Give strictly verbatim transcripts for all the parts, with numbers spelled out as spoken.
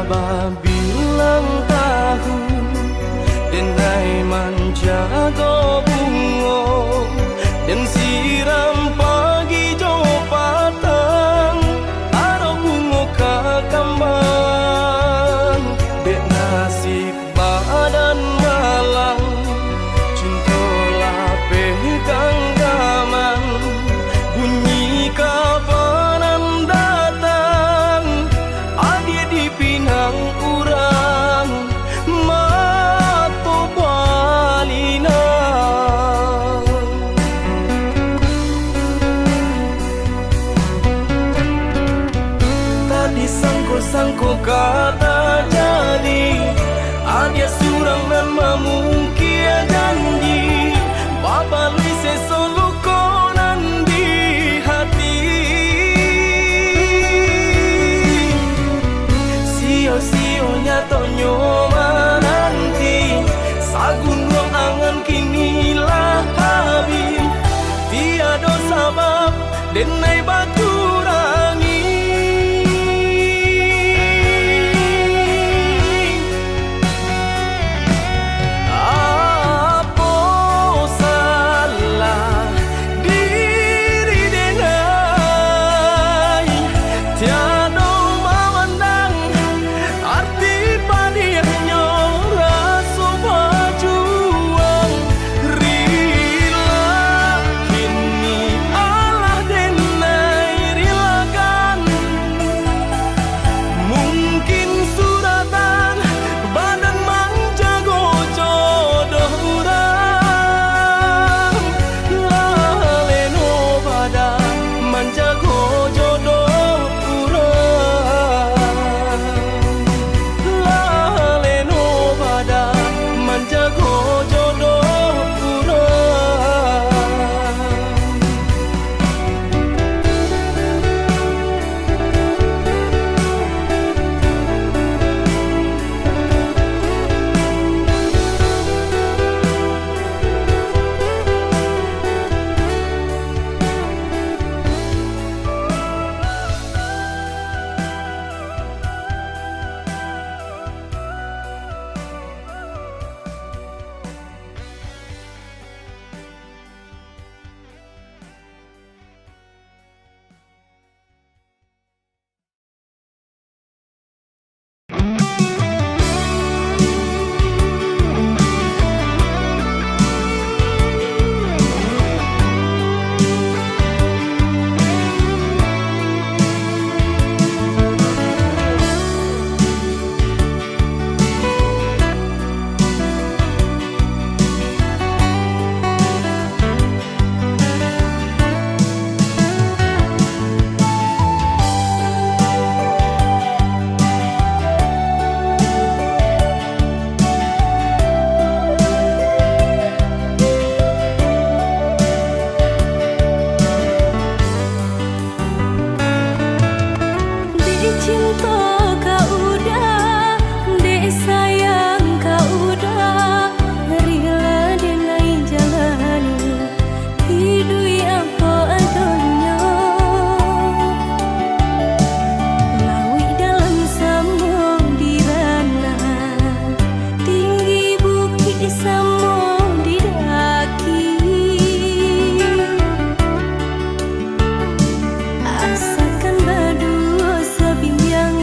Babilang tahu, denai manjago bungo, den siram pagi jo patang, arok bungo ka kambang, dek nasib badan malang, cinto lapeh ganggaman, bunyi kapanan datang, adiak dipinang urang, mato balinang. Tak disangko-sangko ka tajadi, adiak surang nan mamungkia janji, babaluih seso luko nan di hati. Sio-sio nyatonyo mananti, sagunuang angan kini lah habih, tiado sabab denai bakurangi. Apo salah diri denai, tiado mamandang arti padiahnyo raso bajuang. Rila kini alah denai rilakan. Mungkin suratan badan manjago jodoh urang, laleno badan manjago jodoh urang, laleno badan manjago jodoh urang. Dek cinto ka uda, dek sayang ka uda, rila denai jalani iduik apo adonyo. Lauik dalam samo di ranah, tinggi bukik samo di daki. Asakan baduo sabimbiang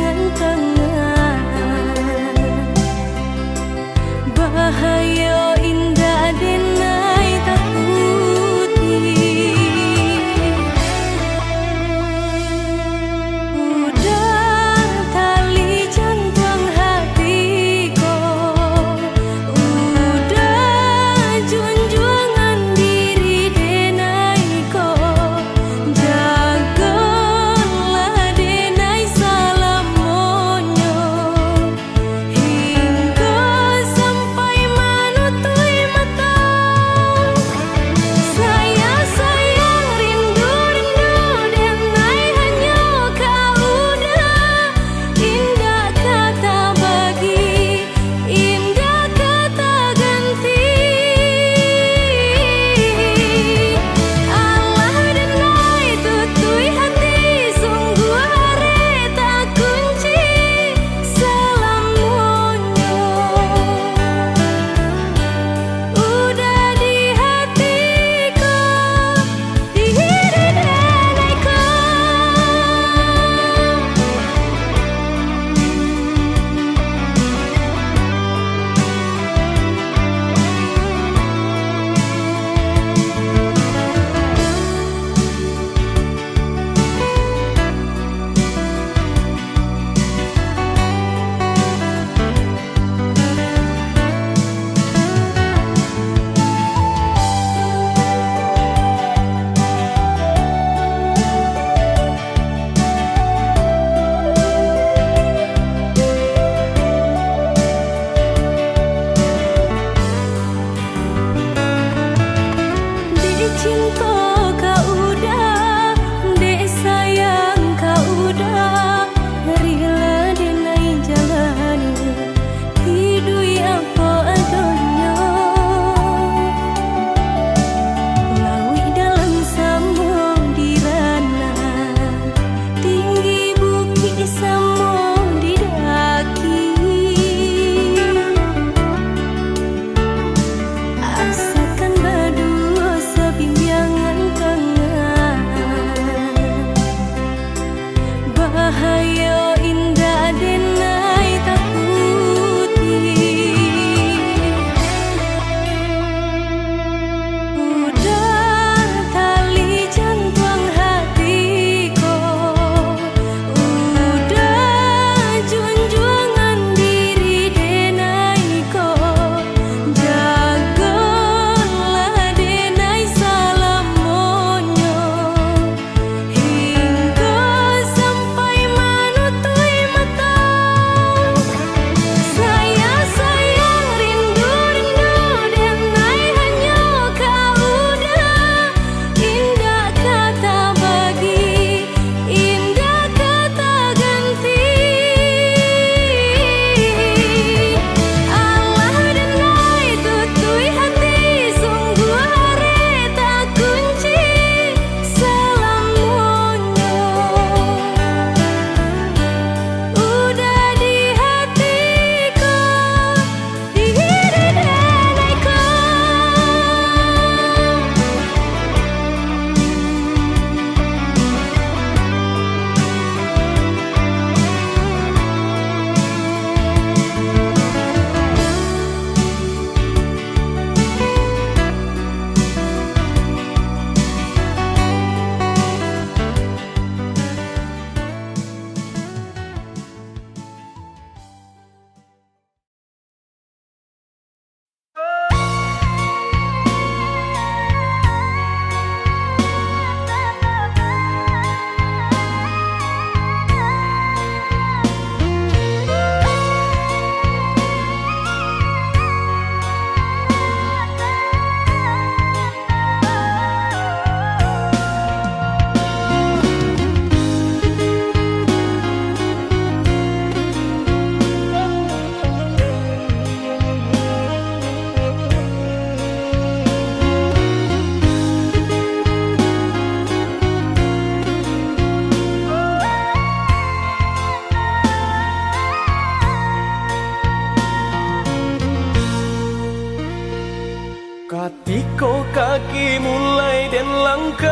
Aki mulai den langkahkan,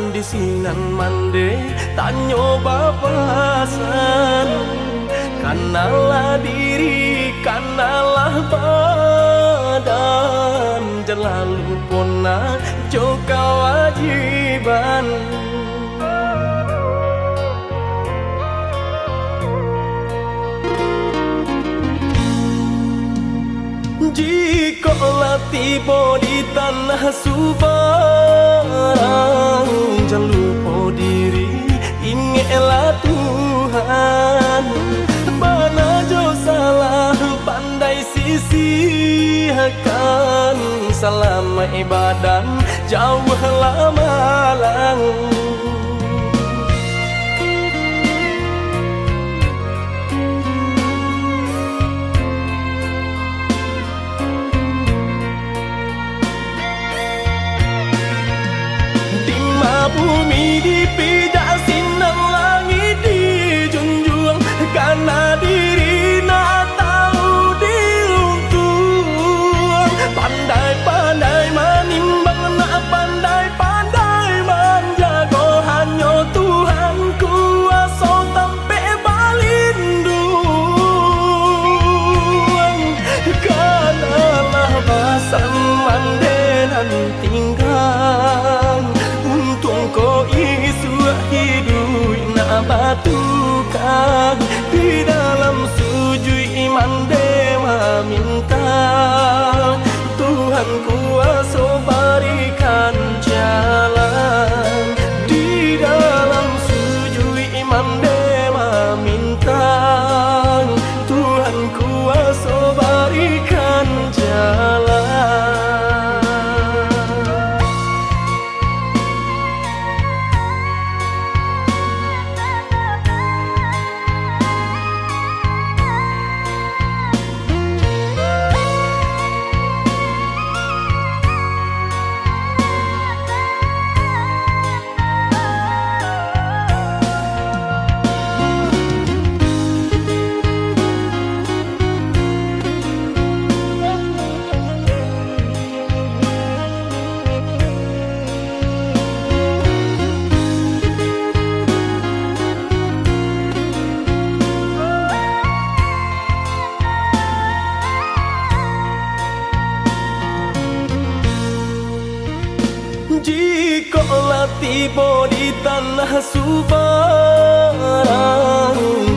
di sinan mande tanyo bapasan. Kanalah diri, kanalah badan, jan lalu pona jo kawajiban. Jikok lah tibo di tanah subarang, jan lupo diri, ingeklah Tuhan. Bana jo salah pandai sisihkan, salamaik badan, jauahlah malang. Dima bumi dipijak, sinan langik dijunjuang, kana diri nak tahu diuntuang. Pandai-pandai manimbang, nak pandai-pandai manjago, hanyo Tuhan kuaso tampek balinduang. Kanalah basan mande nan tinggang, untuang ko isuak iduik nak batukang. Di dalam sujuik mande maminta, Tuhan kuaso barikan jalan. Di dalam sujuik mande maminta, Tuhan kuaso barikan jalan. Jikok lah tibo di tanah subarang,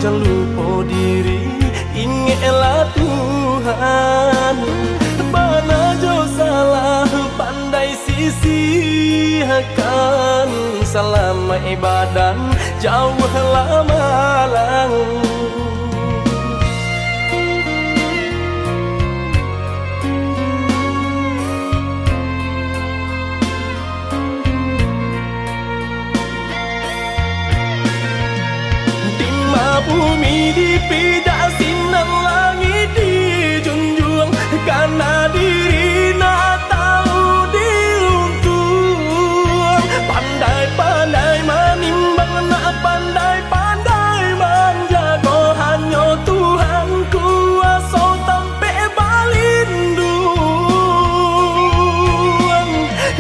jan lupo diri, ingeklah Tuhan. Bana jo salah pandai sisihkan, salamaik badan, jauahlah malang. Dima bumi dipijak, sinan langik dijunjuang, kana diri nak tahu diuntuang. Pandai-pandai manimbang, nak pandai-pandai manjago, hanyo Tuhan kuaso tampek balinduang.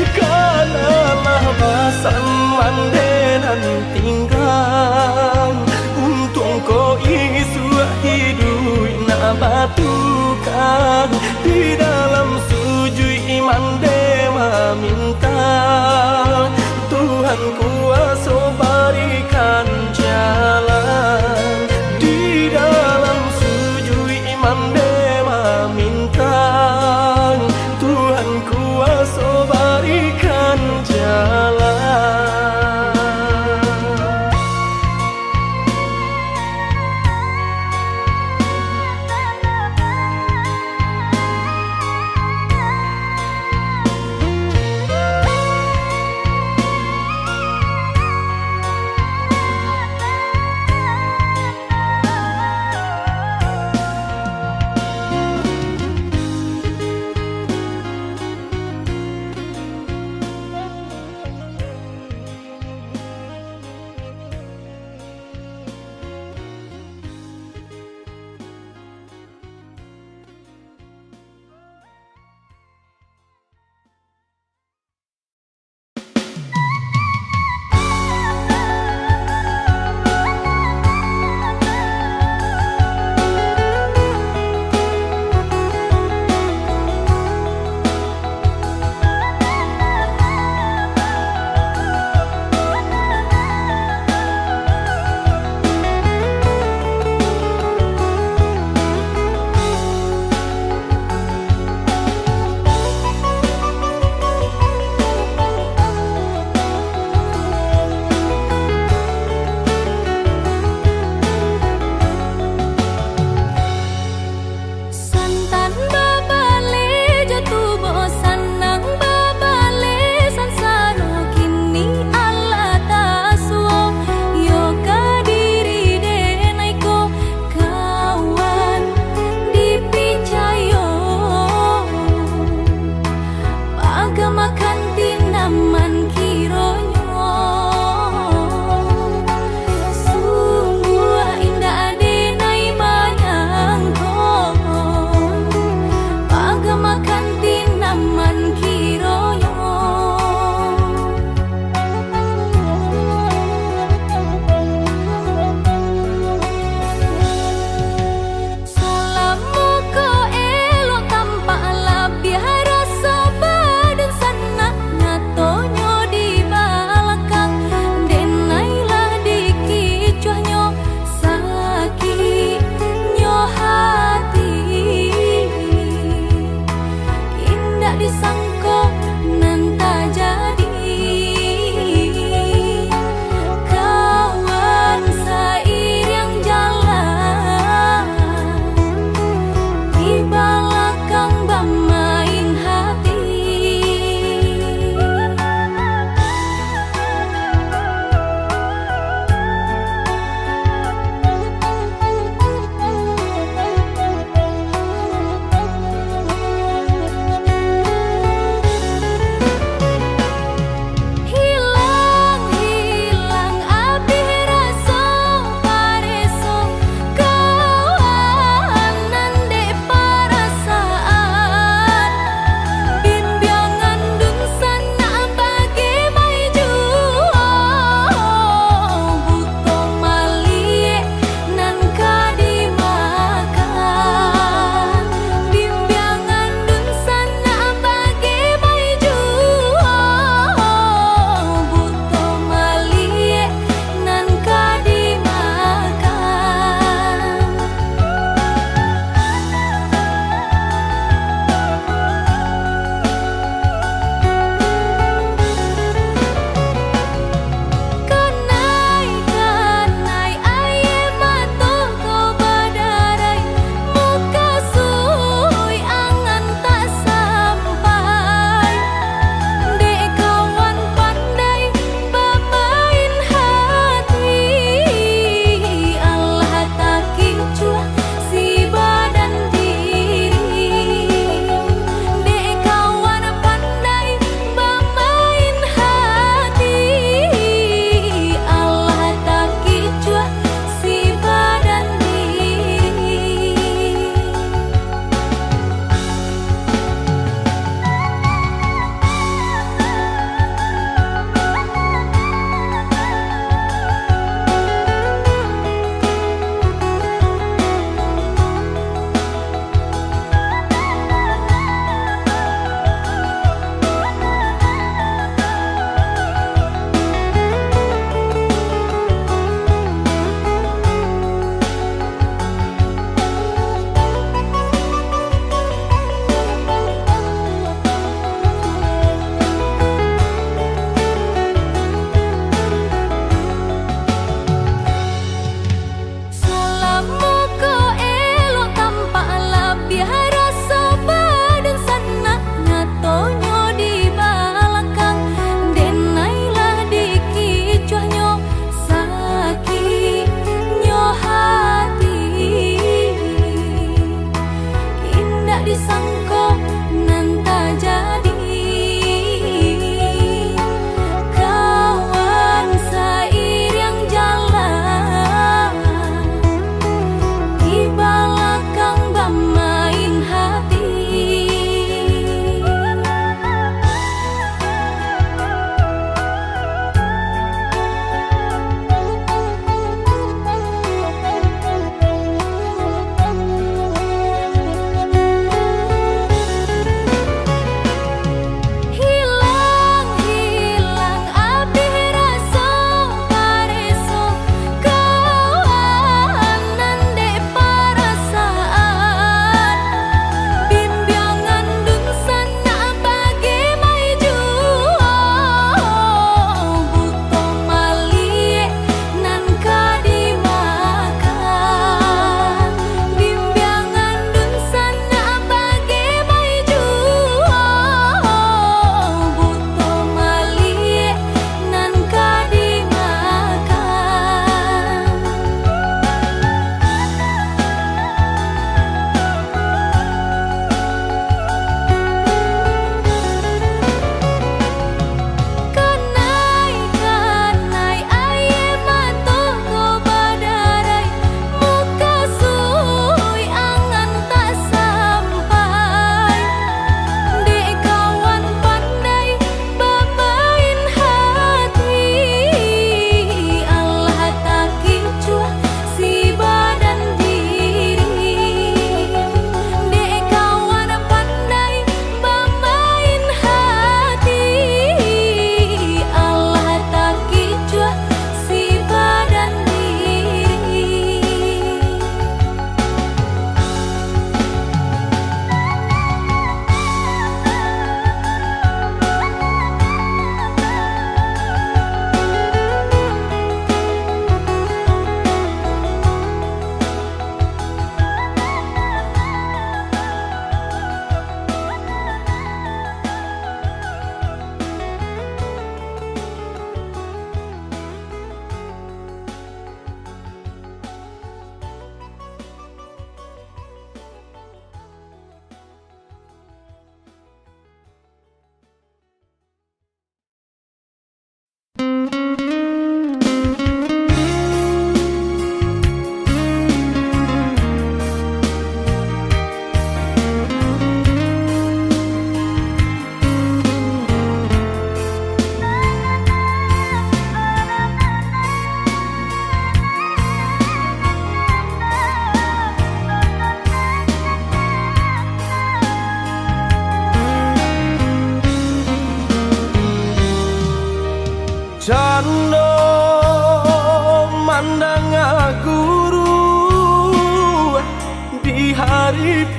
Kanalah basan mande nan tinggang, untuang ko isuak iduik nak batukang. Di dalam sujuik mande maminta, Tuhan kuaso barikan jalan. Di dalam sujuik mande maminta, Tuhan kuaso barikan jalan.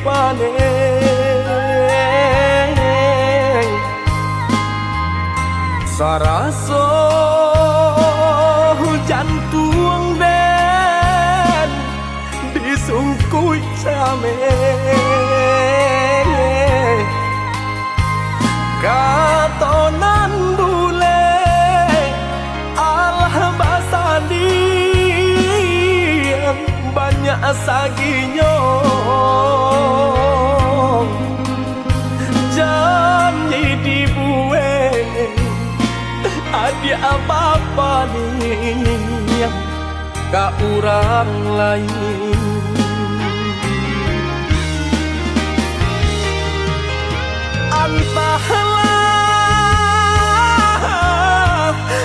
paneng, saraso jantuang den disungkuik cameh. Kato nan bulek alah basandiang, banyak saginyo janji dibuek adiak bapa niang ka urang lain. Antahlah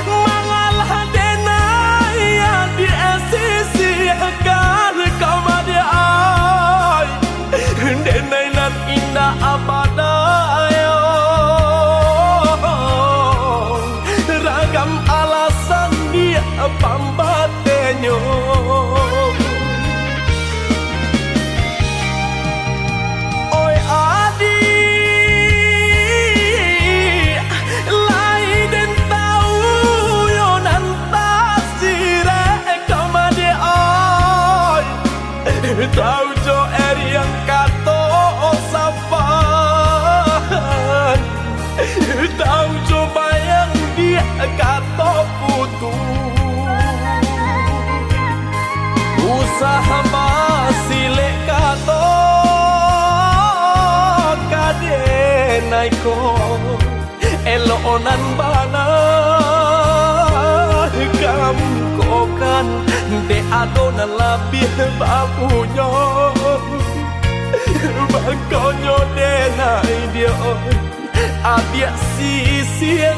mangalah denai adiak sisiakan ka madiak ai. Denai nan indak abadayo, ragam alasan diak pambatenyo. Oi adiak, lai den tau yo nan tasirek ka madiak ai. Tau jo eriang kato sapan, tau jo bayang diak kato putuih. Usah basilek kato ka denai ko. Elok nan bana ka mukokan, dek ado nan labiah bapunyo. Mangkonyo denai diak, adiak sisiakan,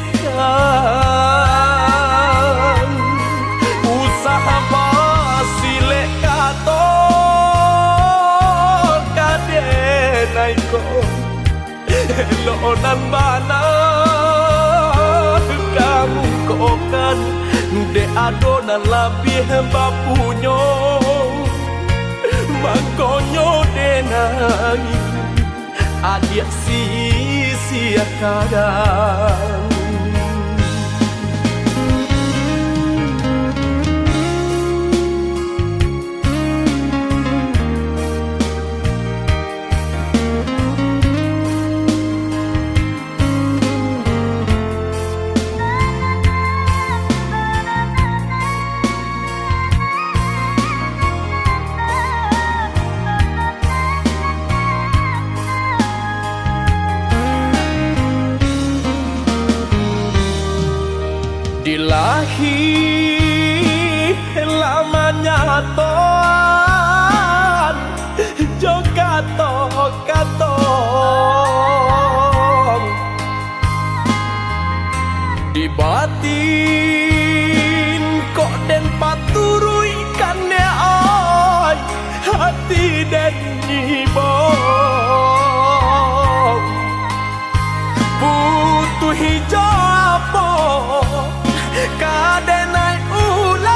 usah basilek kato ka denai ko. Elok nan bana ka mukokan, dek ado nan labiah bapunyo. Mangkonyo denai adiak sisiakan. Dilahi lah manyatoan jo kato-kato, di batin kok den paturuikkan, dek ai, hati den ibo. Putuih jo apo ka denai uleh,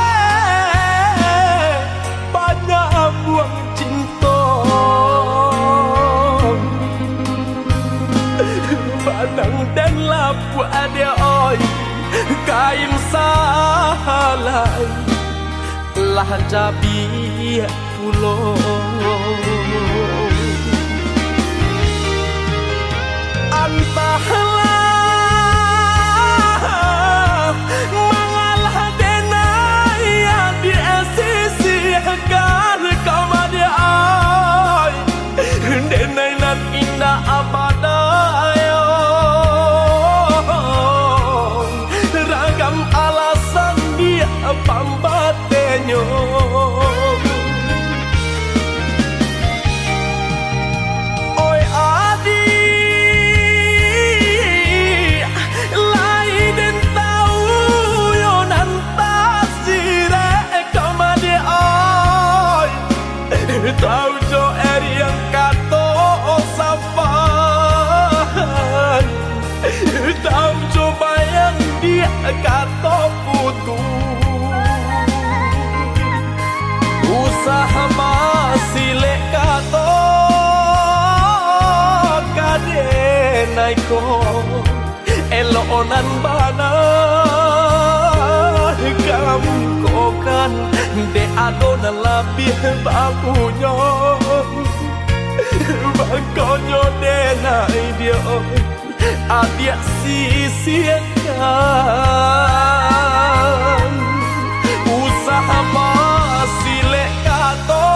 banyak buang cinto. Banang den lapuak, dek ai, kain sahalai lah cabiak pulo. Antahlah mangalah denai adiak sisiakan ka madiak ai. Denai nan indak abadayo, ragam alasan diak pambatenyo. Oi adiak, lai den tau yo nan tasirek ka madiak ai. Tau jo eriang kato sapan, tau jo bayang diak kato putuih. Usah basilek kato ko, elok nan bana ka mukokan, dek ado nan labiah bapunyo. Mangkonyo denai dio, adiak sisiakan, usah basilek kato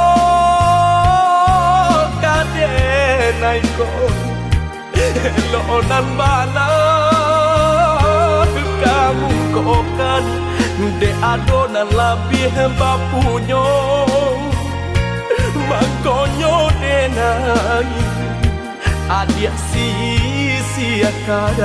ka denai ko. Elok nan bana ka mukokan, dek ado nan labiah bapunyo. Mangkonyo denai, adiak sisiakan.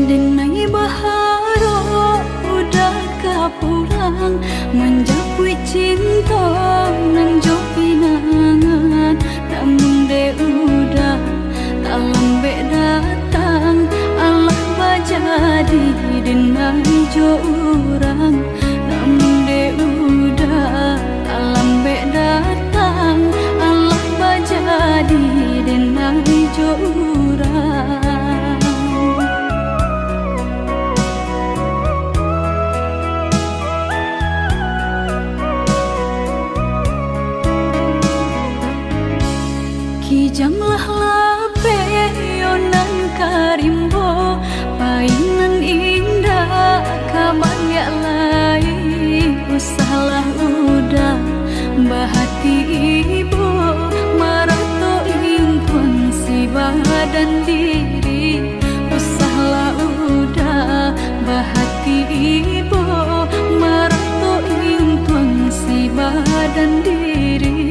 Denai baharok Uda ka pulang, manjapuik cinto nan jo pinangan. Namun dek Uda talambek datang, alah bajadi denai jo urang. Namun dek Uda talambek datang, alah bajadi denai jo urang. Kijang lah lapeh yo nan ka rimbo, pai nan indak ka baliak lai. Usahlah Uda bahati ibo, marato intuang si badan diri. Usahlah Uda bahati ibo, marato intuang si badan diri.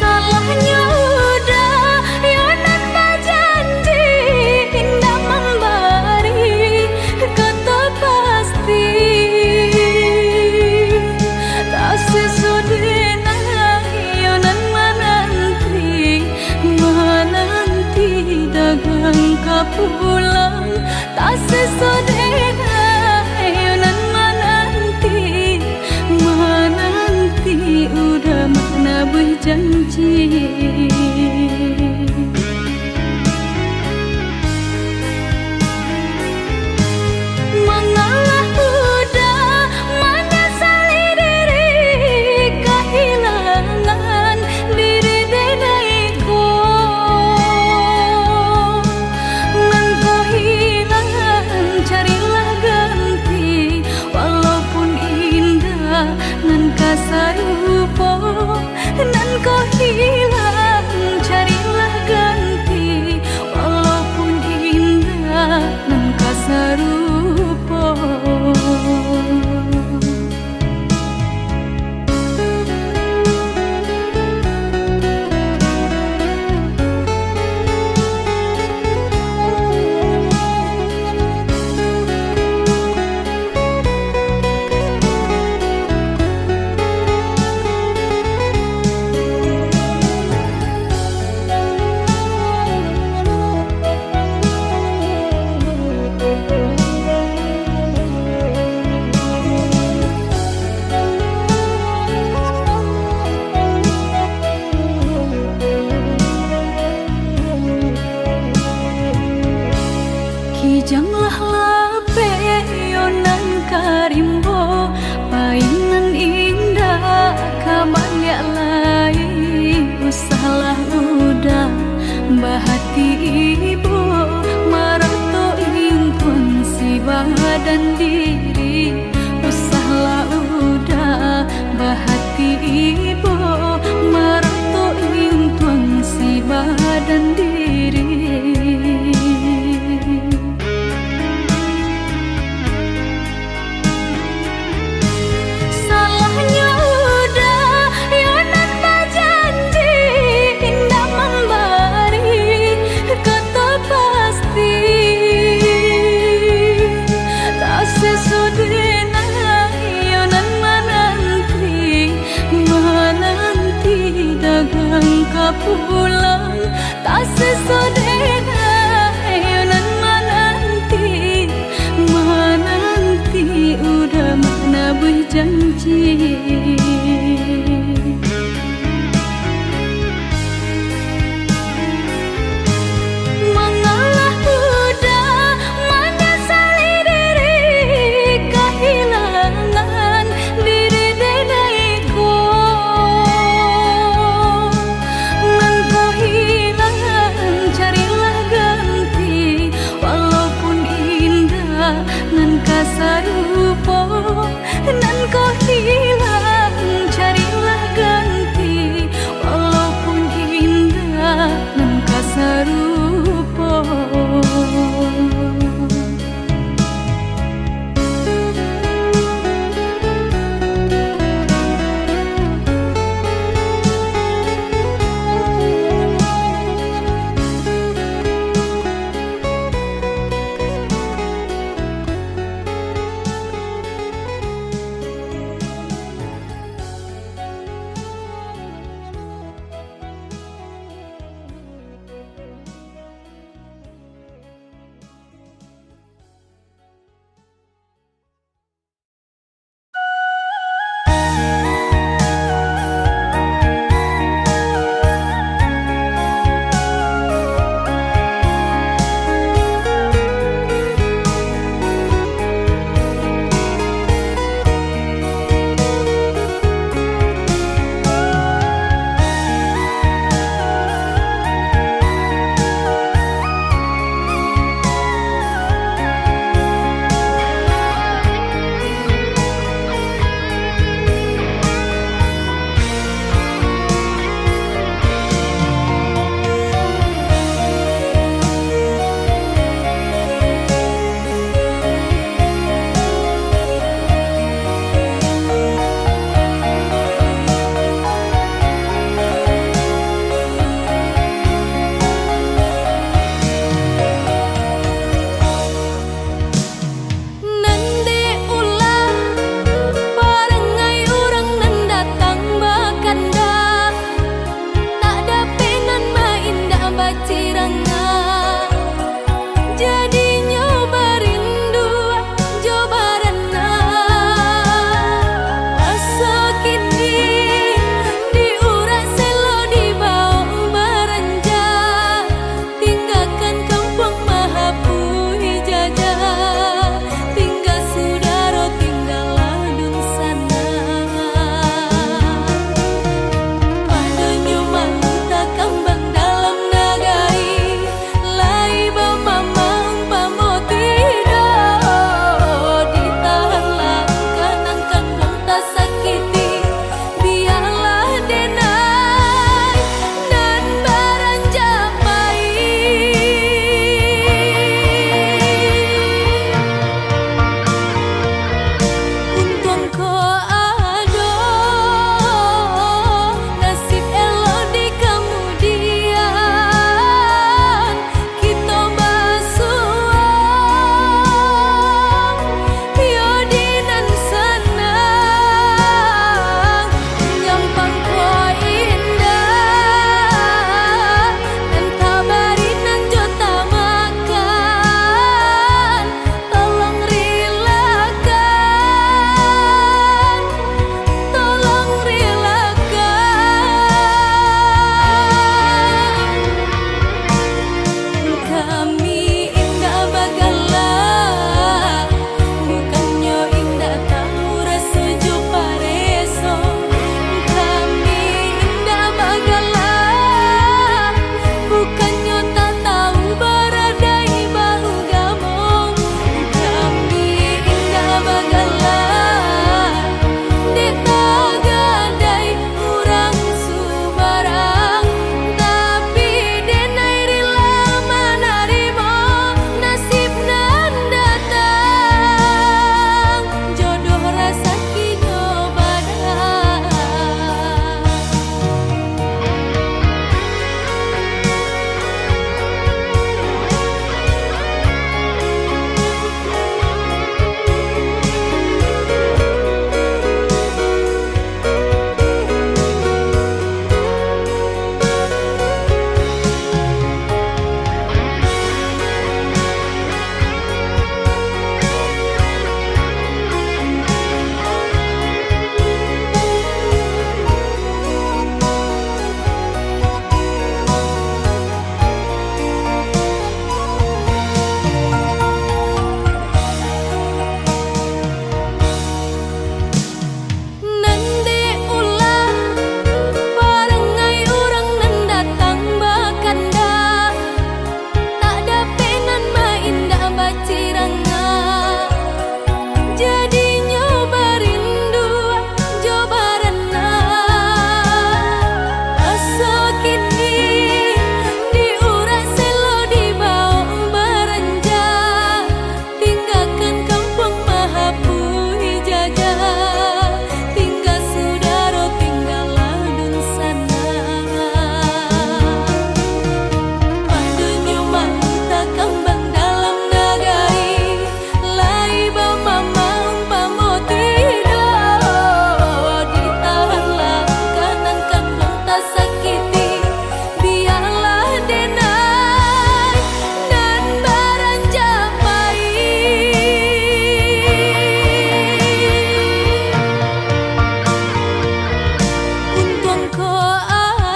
Salahnyo Uda yo nan bajanji, indak mambari kato pasti. Taseso denai yo nan mananti, mananti dagang ka pulang. Taseso denai yo nan mananti, mananti Uda manabuih janji. Mangalah Uda manyasali diri kahilangan diri denai ko. Nan ko hilang, carilah ganti, walaupun indak nan ka sarupo. Nan ko hilang, carilah ganti, walaupun indak nan ka sarupo. Kijang lah lapeh yo nan ka rimbo, pai nan indak ka baliak lai. Usahlah Uda bahati ibo, marato intuang si badan diri. Usahlah Uda bahati ibo, marato intuang si badan diri. Salahnyo Uda yo nan bajanji, indak mambari kato pasti. Taseso denai yo nan mananti, mananti dagang ka pulang. Taseso denai yo nan mananti, mananti Uda manabuih janji. Mangalah Uda manyasali diri kahilangan diri denai ko. Nan ko hilang,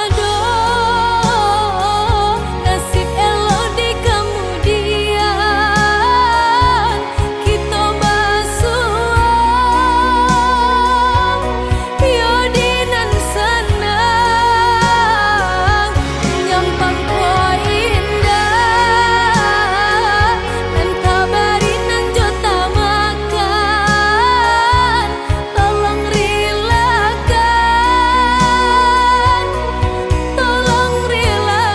Aduh, nasib elok di kamudian kito basuo, iyo di nan sanang, nyampang ko indak, nan tabari nan jo tamakan. Tolong rilakan, tolong rilakan.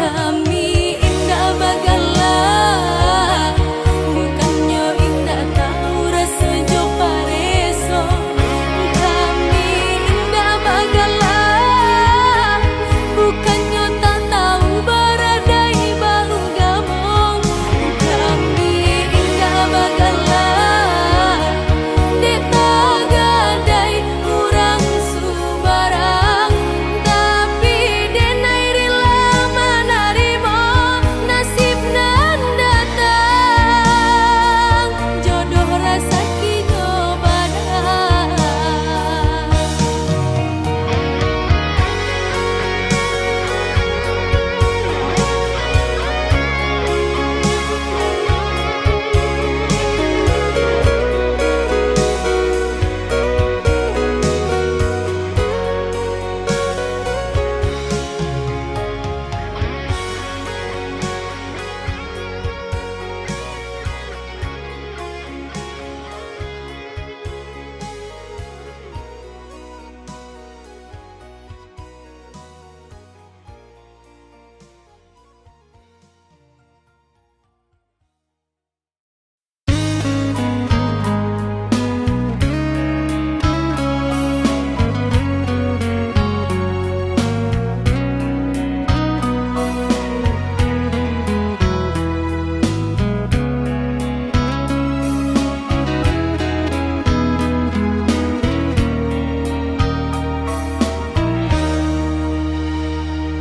Kami indak bagalah, bukannyo indak tahu raso jo pareso. Kami indak bagalah, bukannyo tak tahu baradai baugamo. Kami indak bagalah, dek tagadai urang subarang, tapi denai rila manarimo nasib nan datang, jodoh rasaki jo badan.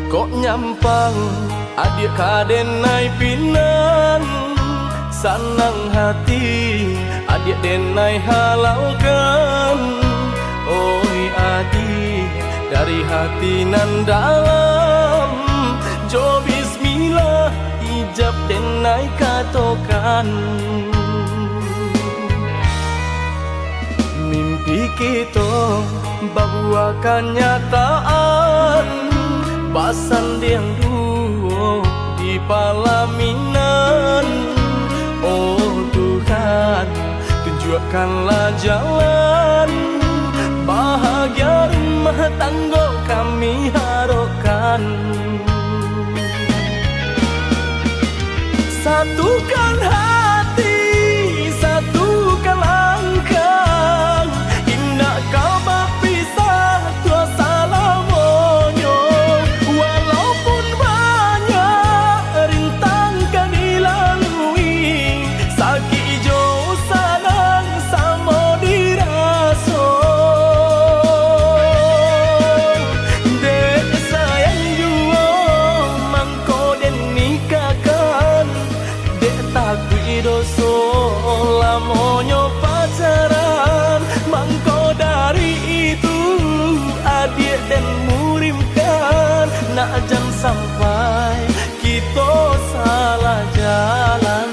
Kok nyampang adiak ka denai pinang, sanang hati adiak denai halalkan. Oi adiak, dari hati nan dalam, jo bismillah ijab denai katokan. Mimpi kito babuah kanyataan, basandiang duo di palaminan. Oh Tuhan, tunjuakkanlah jalan, bahagia rumah tanggo kami harokkan. Satukan hati, satukan langkah, indak ka bapisah tu salamonyo. Walaupun banyak rintang ka dilalui, sakik jo sanang samo diraso. Dek sayang juo mangko den nikahkan, dek takuik doso lamonyo pacaran. Mangko dari itu, adiak den murimkan, nak jan sampai kito salah jalan.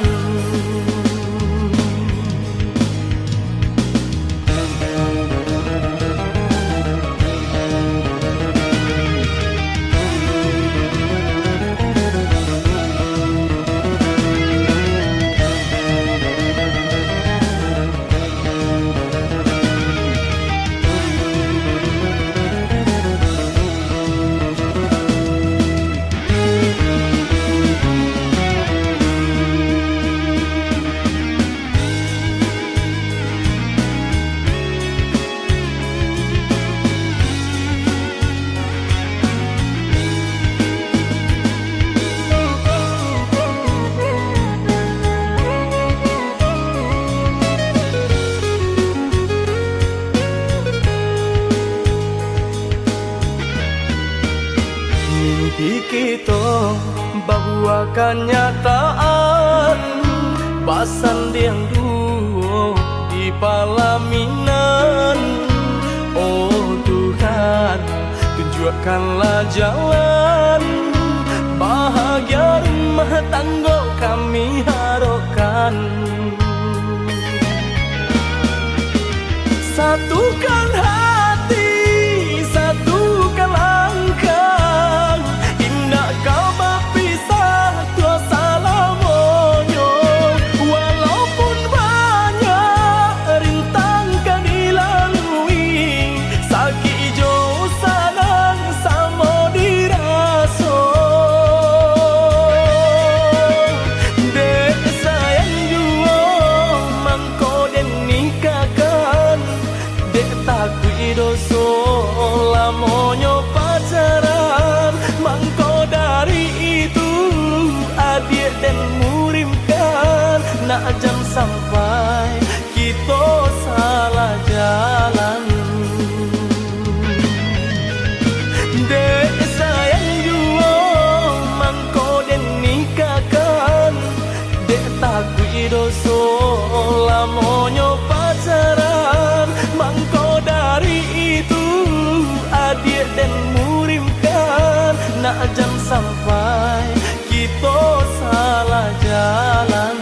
Mimpi kito babuah kanyataan, basandiang duo di Palaminan, oh Tuhan, tunjukkanlah jalan, bahagia rumah tanggo kami harokkan. Satukan hati, satukan langkah, indak ka bapisah tu salamonyo. Walaupun banyak rintang ka dilalui, sakik jo sanang samo diraso. Dek sayang juo mangko den nikahkan, dek takuik doso lamonyo pacaran. Mangko dari itu, adiak den murimkan, nak jan sampai kito salah jalan. Dek sayang juo mangko den nikahkan, dek takuik doso lamonyo pacaran. Mangko dari itu, adiak den murimkan, nak jan sampai kito salah jalan.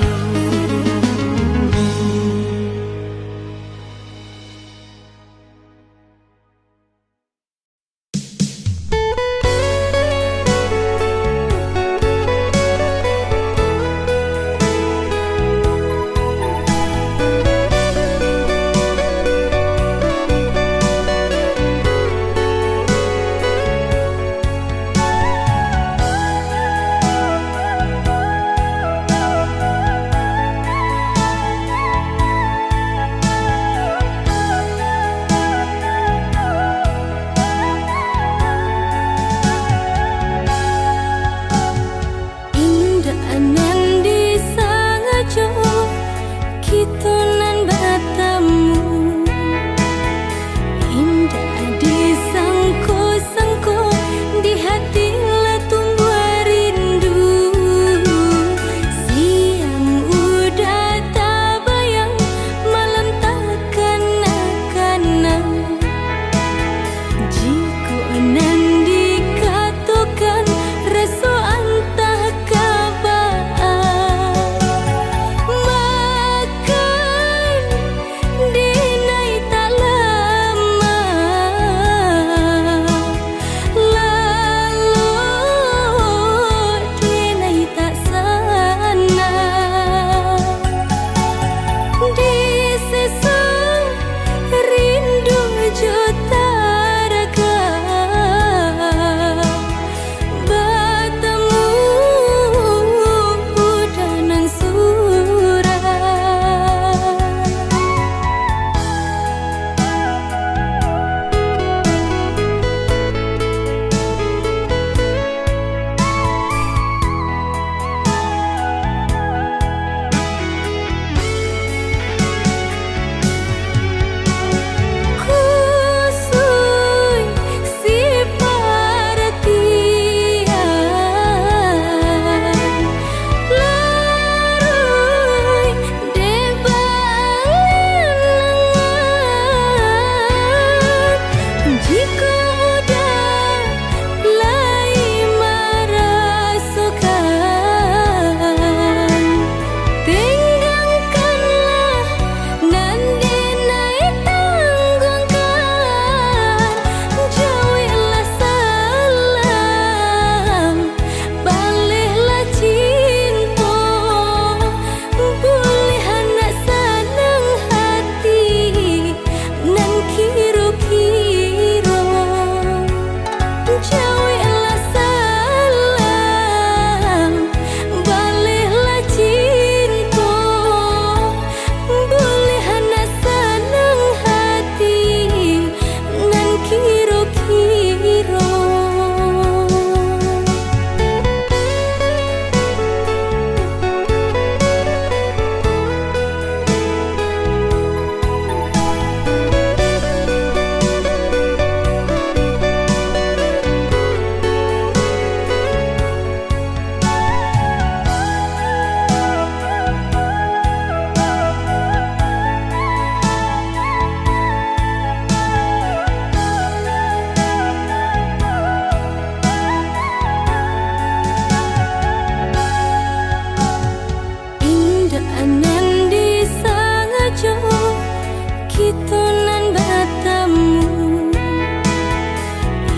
Itu nan batamu,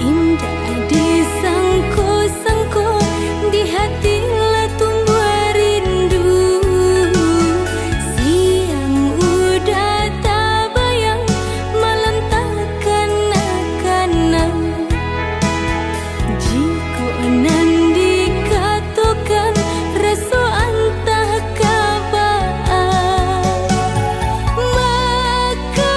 indak disangko-sangko, di hati lah tumbuah rindu. Siang udah tabayang, malam takana-kana. Jikok nan dikatokan, raso antah ka baa, mako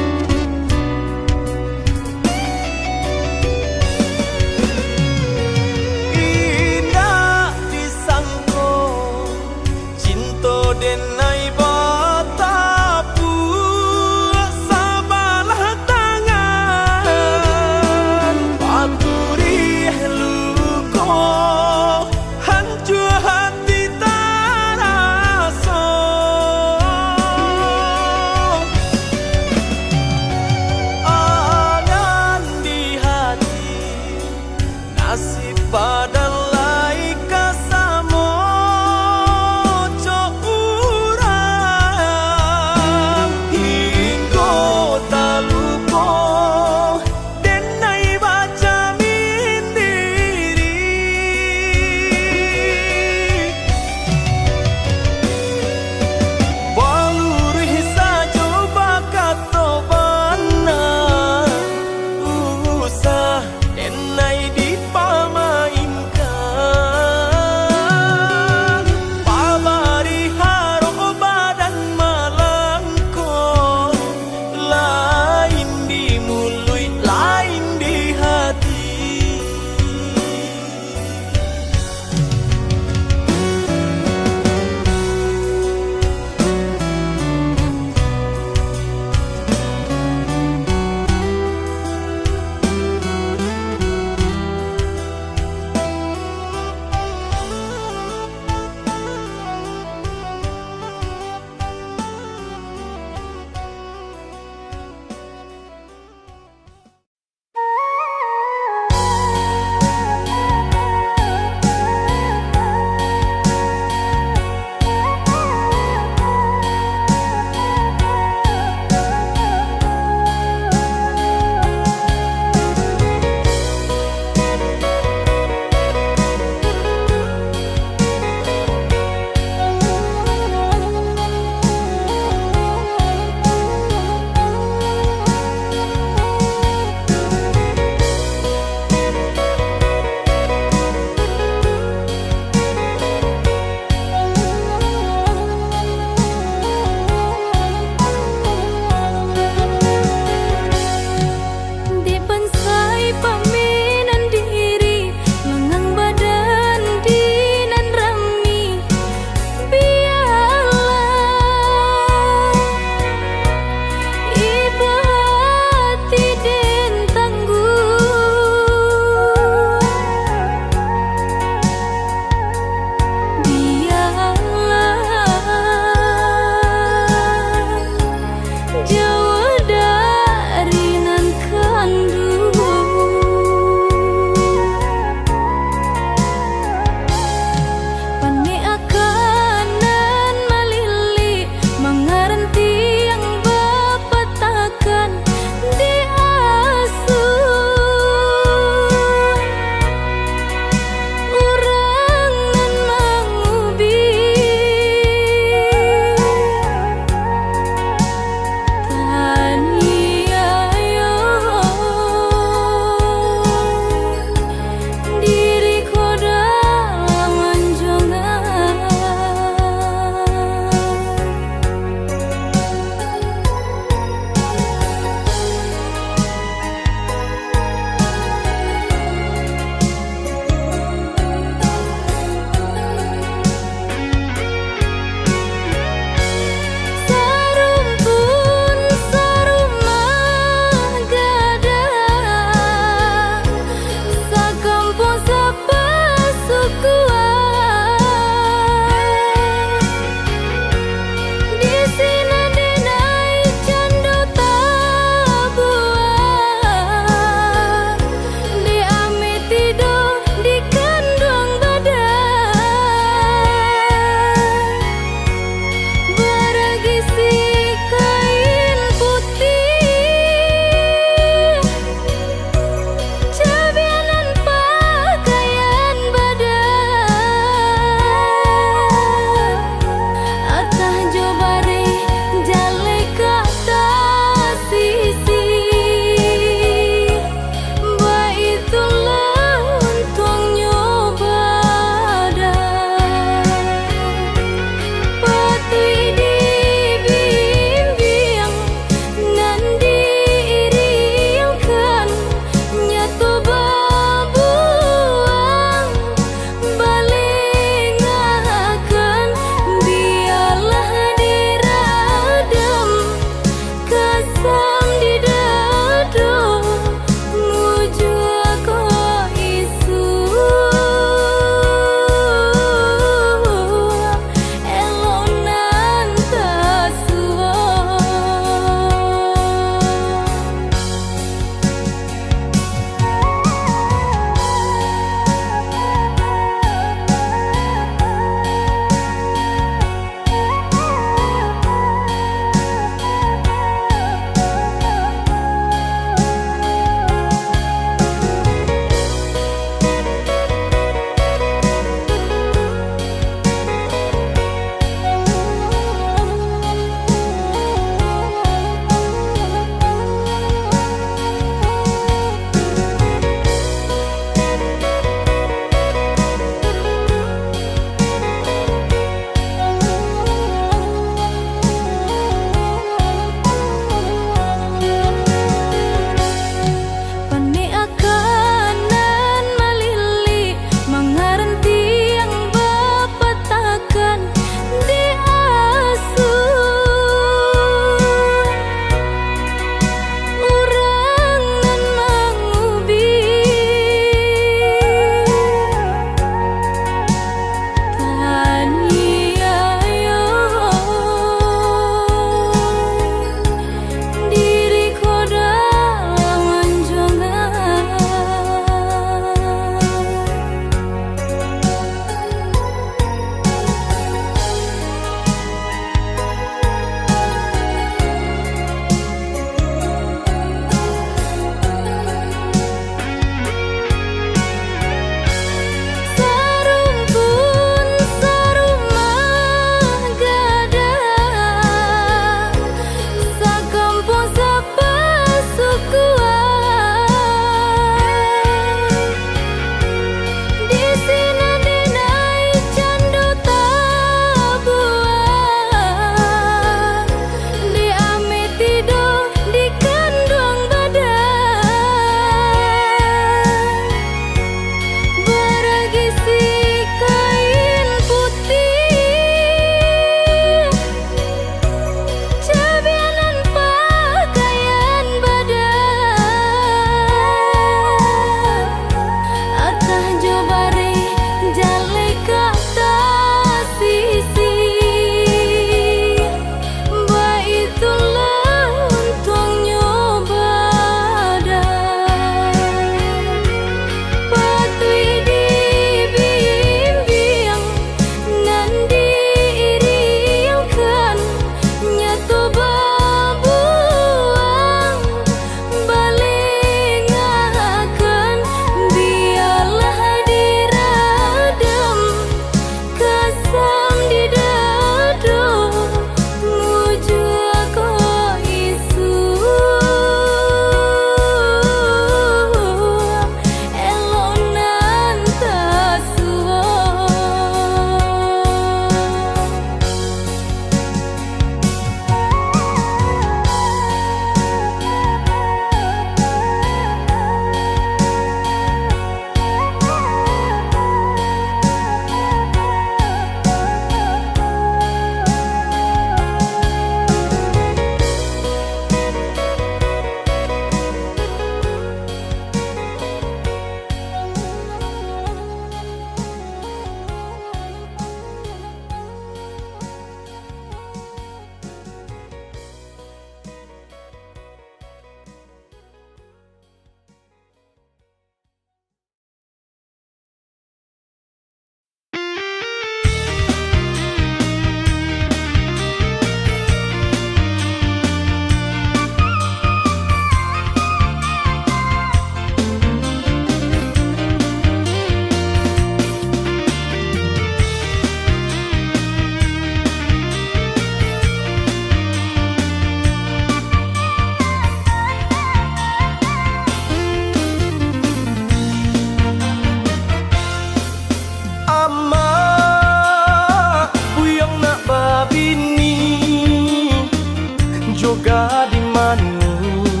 Gadih manih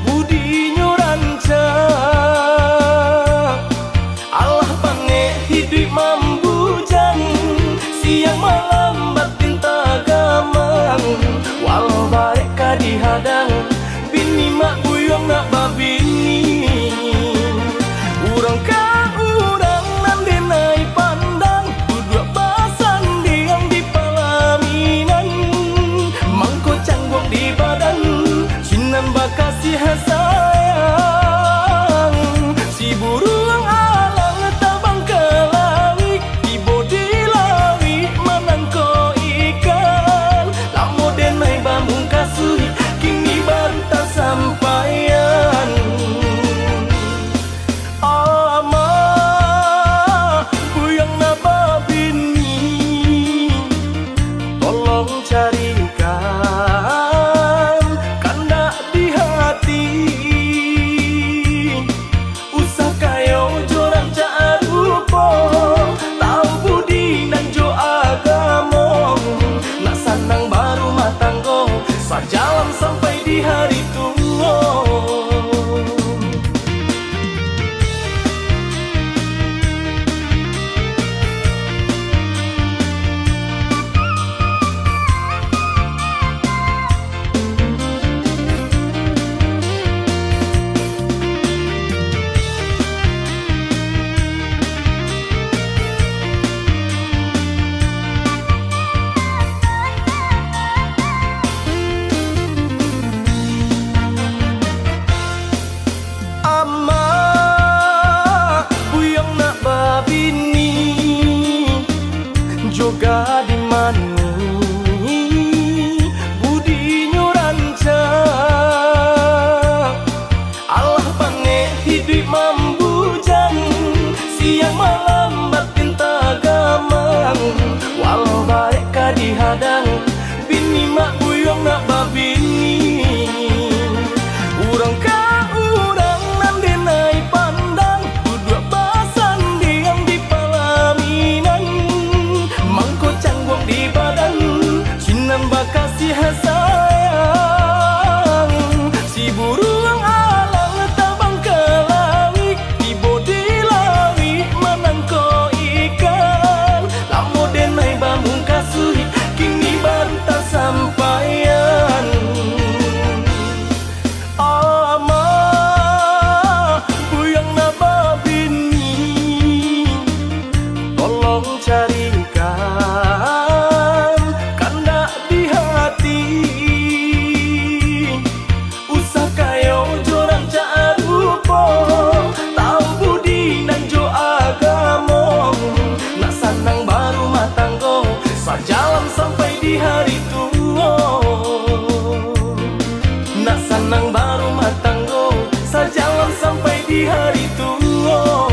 budinyo rancak, alah bangek hiduik mambujang, siang malam batin tagamang, walau barek ka dihadang, bini mak buyuang nak babini. Urang ka urang nan denai pandang, duduak basandiang di palaminan, mangko cangguang di badan, sinan bakasiah sayang. Si buruang alang tabang ka lauik, tibo di lauik manangkok ikan, lamo denai bamungkasuik, kini baru tasampaian. Amak buyuang nak babini, tolong carikan kandak di hati. Usah kayo jo rancak rupo, tau budi nan jo agamo, nak sanang barumah tanggo, sajalan sampai di hari tuo. Amak buyuang nak babini, jo gadih manih budinyo rancak, alah bangek hiduik mambujang, siang malam batin tagamang, walau barek ka dihadang, bini mak buyuang nak babini. Urang ka urang nan denai pandang, duduak basandiang di palaminan, mangko cangguang di badan, sinan bakasiah sayang. Si buruang alang tabang ka lauik, tibo di lauik manangkok ikan, lamo denai bamungkasuik, kini baru tasampaian. Amak buyuang nak babini, tolong carikan kandak di hati. Usah kayo jo rancak rupo, tau budi nan jo agamo, nak sanang barumah tanggo, sajalan sampai di hari tuo. Nak sanang barumah tanggo, sajalan sampai di hari tuo.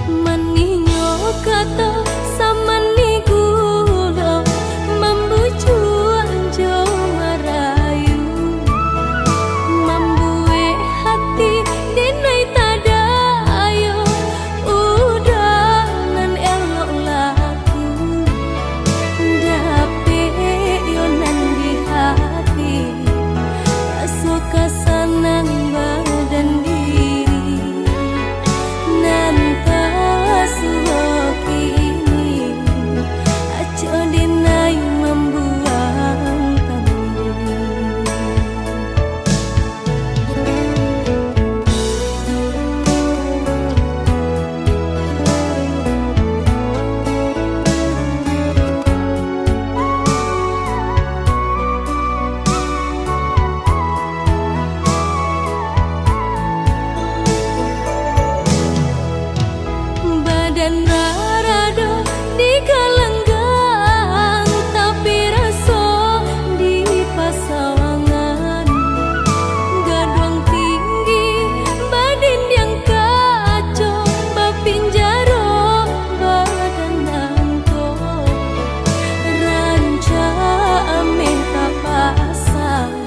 Maninyo kato samanih gulo, mambujuak jo marayu, mambuek hati denai tadayo, udah nan elok laku, dapek yo nan di hati. Raso ka sanang badan diri, nan tasuo kini. Badan rarado di galanggang, tapi raso di pasawangan. Gaduang tinggi badindiang kaco, bapinjaro badan angko. Rancak ameh tapasang,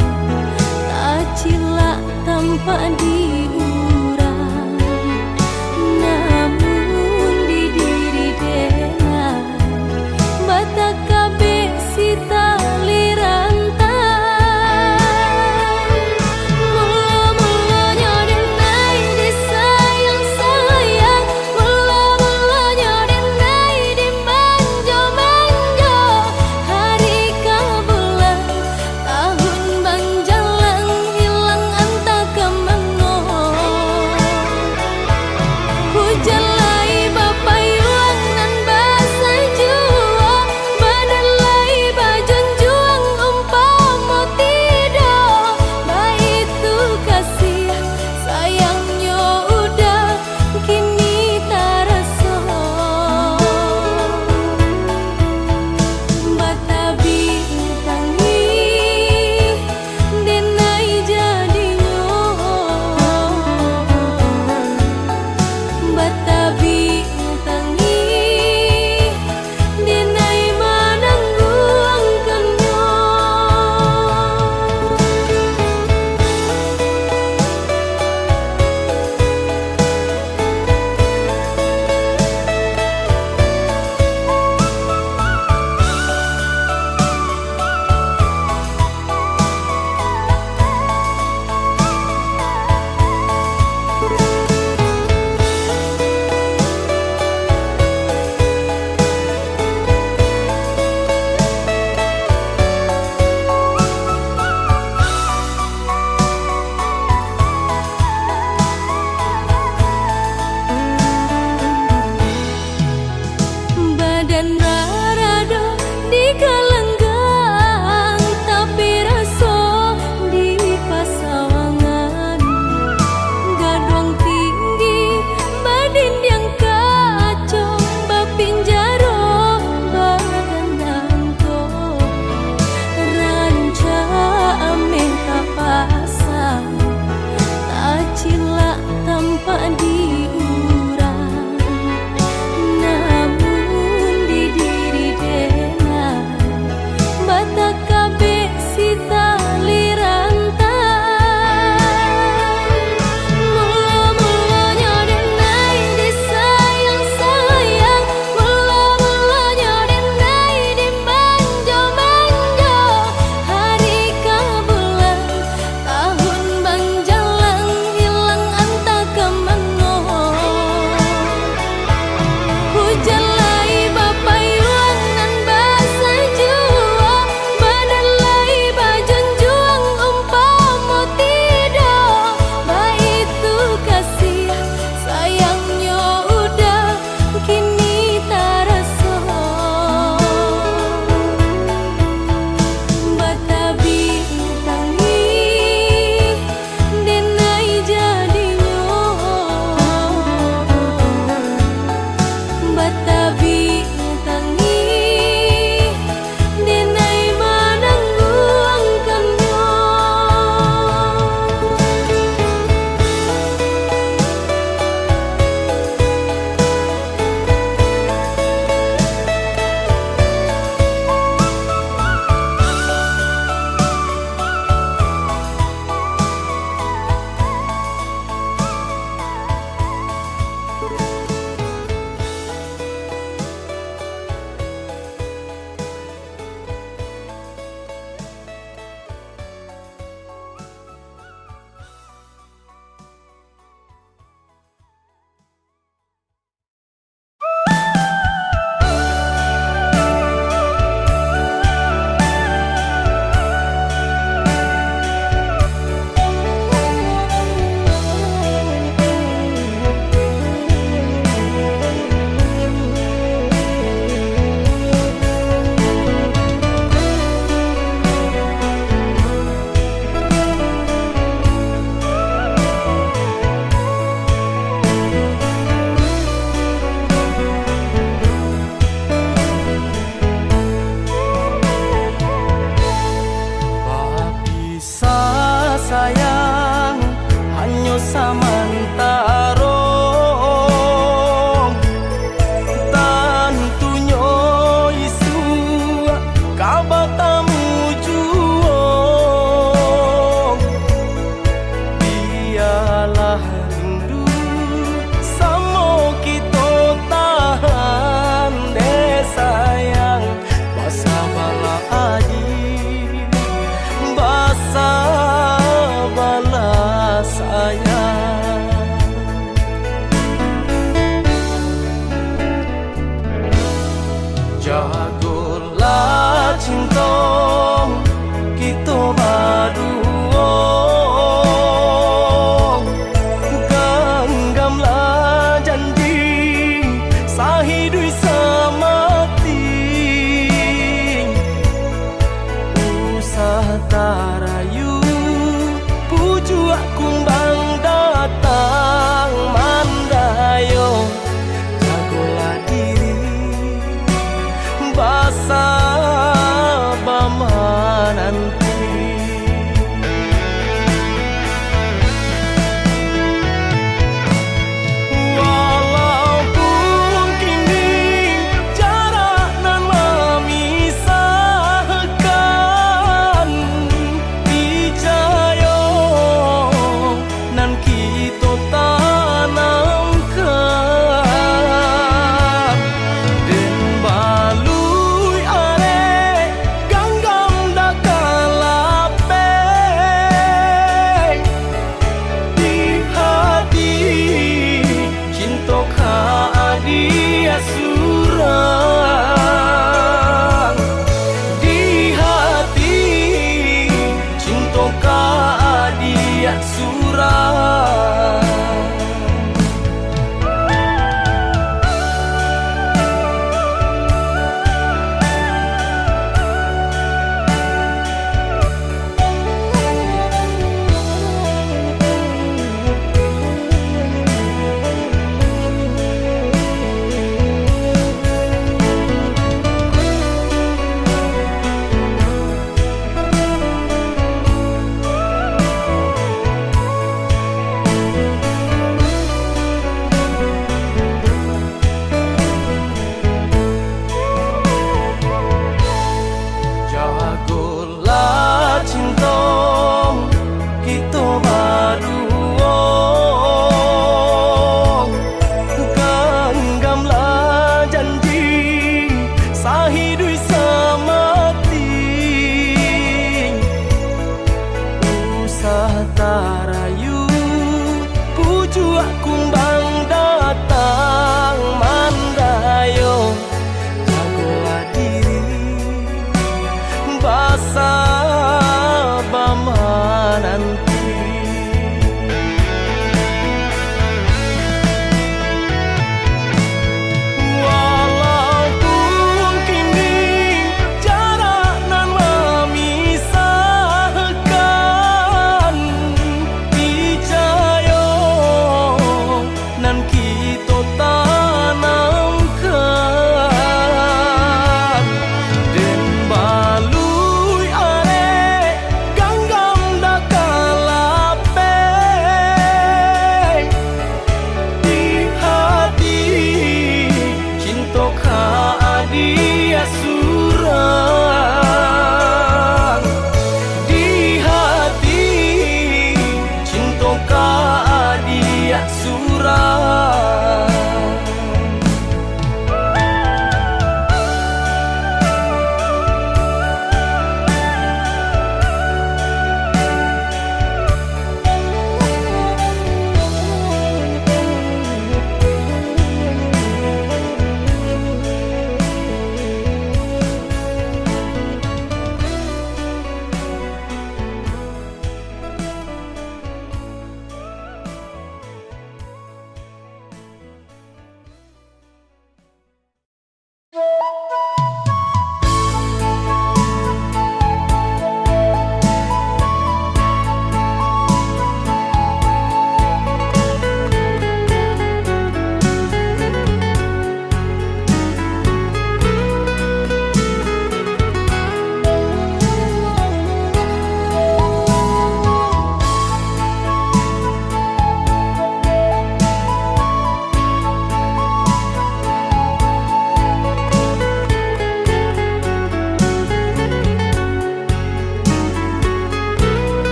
tacilak tampak di urang. Namun di diri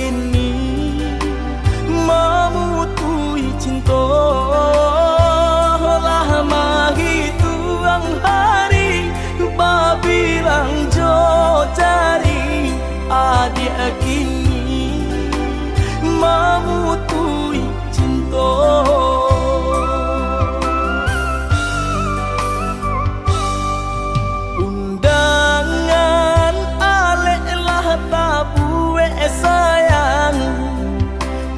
Ini mamutuih cinto, lah mahituang hari, babilang jo jari, adiak kini mamutuih cinto. Undangan alek lah tabuek sayang,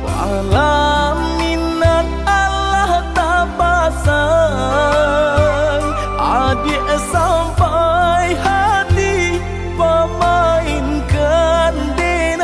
palaminan alah tapasang, adiak sampai hati pamainkan dek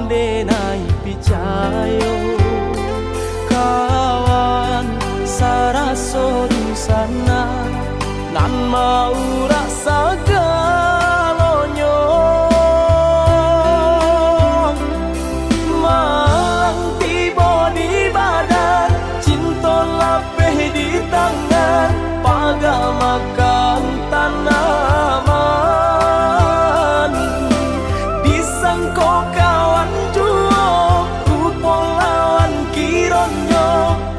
Denai picayo, kawan saraso dunsanak, nan maurak sagalonyo. Malang tibo di badan, cinto lapeh di tangan, paga makan tanaman. Disangko kawan juo, rupo lawan kironyo,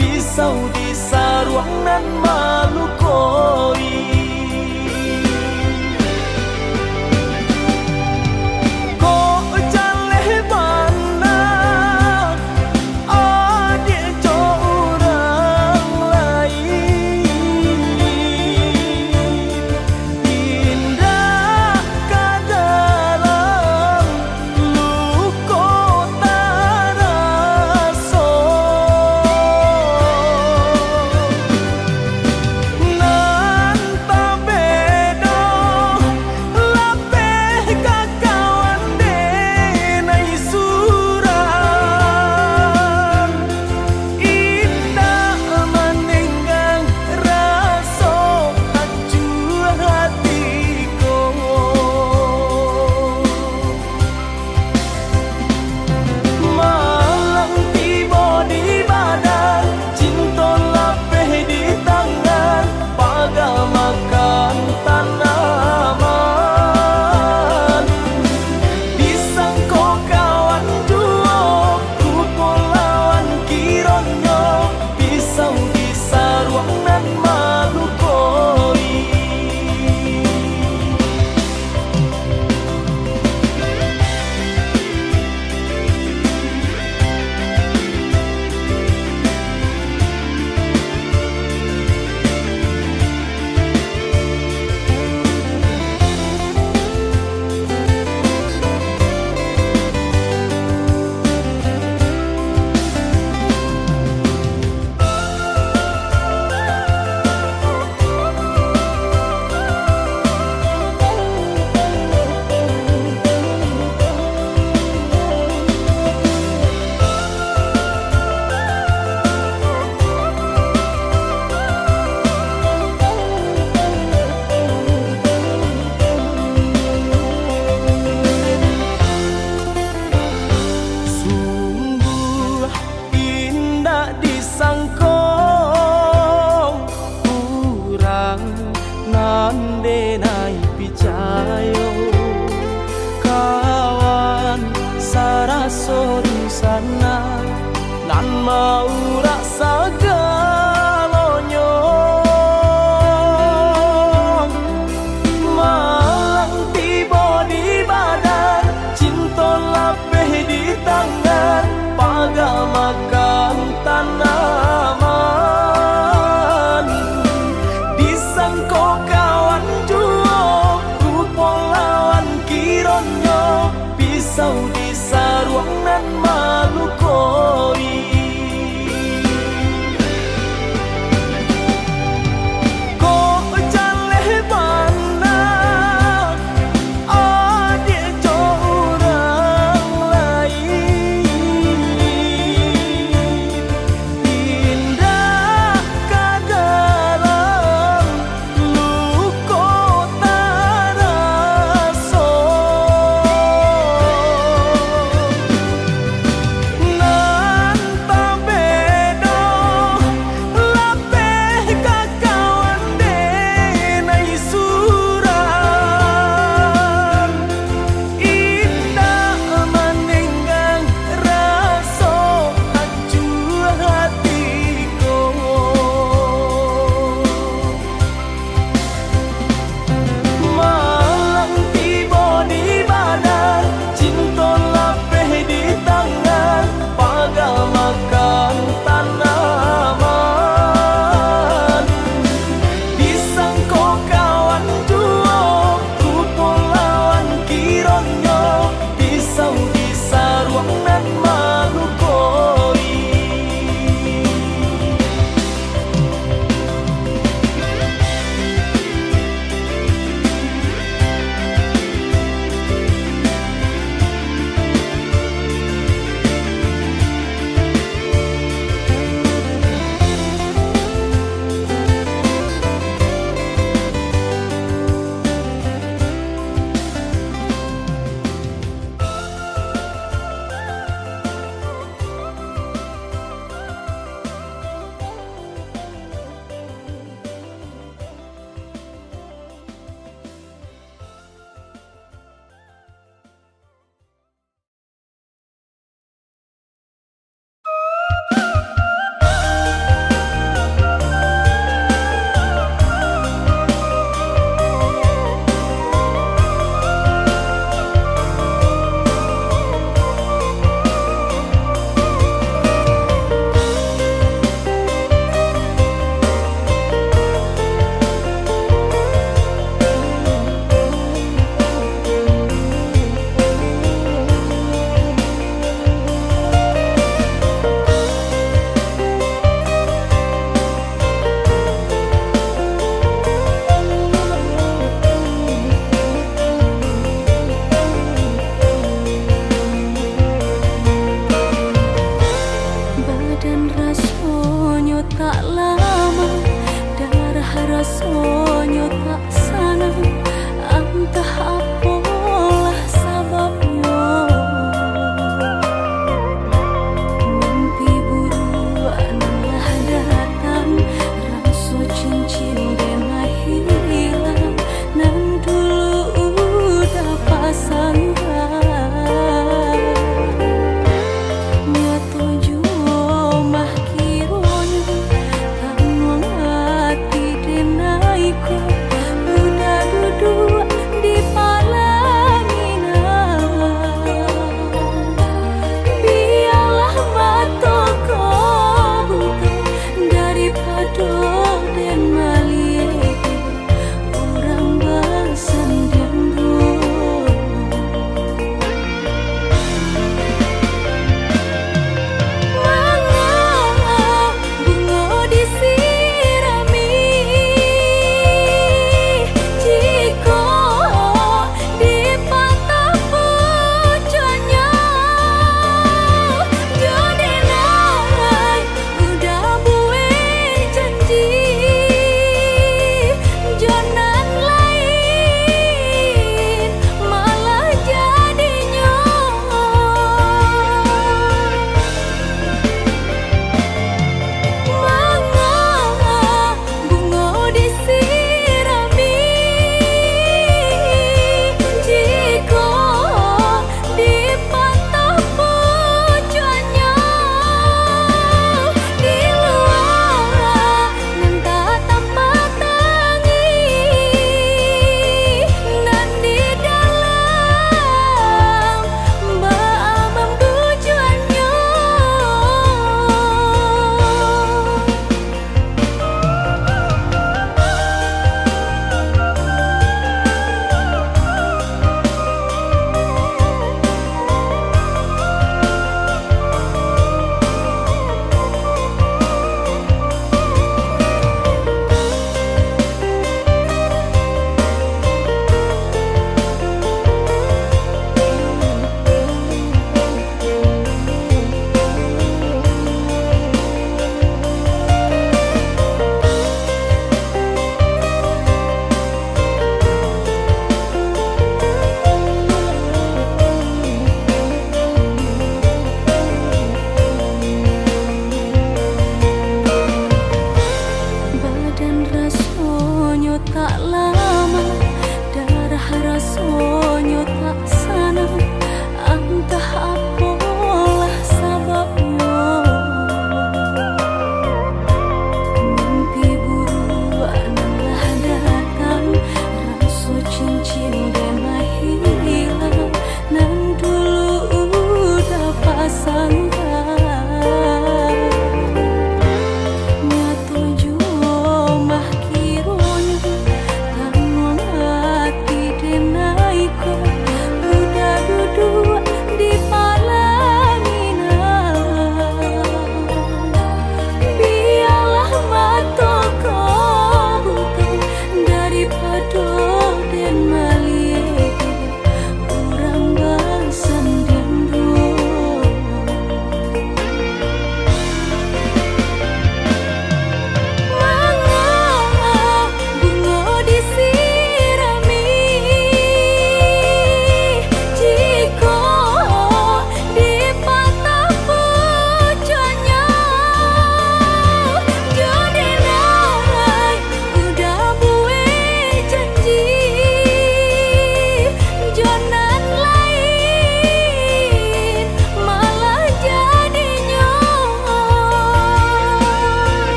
pisau di saruang nan malukoi. Kok jaleh bana, adiak jo urang lain, indak ka dalam luko taraso. Nan tabedo, lapeh ka kawan denai surang. Indak mandenggang raso acuah hati ko. Malang tibo di badan, cinto lapeh di tangan, paga makan tanaman. Disangko kawan juo, rupo lawan kironyo, pisau di saruang nan malukoi. Sungguah indak disangko, urang nan denai picayo, kawan saraso dunsanak, nan maurak sagalonyo. Malang tibo di badan, cinto lapeh di tangan, paga makan tanaman. Disangko kawan juo, rupo lawan kironyo, pisau di saruang nan malukoi. Rasonyo tak sanang, antah apolah sababnyo. Mimpi buruak nan lah datang, raso cincin den lah hilang, nan dulu udah pasangkan. Nyato juo mah kironyo, tamuang ati denai ko, udah duduak di palaminan. Bialah mato ko buka, daripado den maliek urang basandiang duo. Manga bungo disirami, jikok dipatah pucuaknyo, jo denai udah buek janji, jo nan lain malah jadinyo. Manga bungo disirami, jikok dipatah pucuaknyo, di lua nan tak tampak tangi, nan di dalam baa mambujuaknyo. Badan rasonyo tak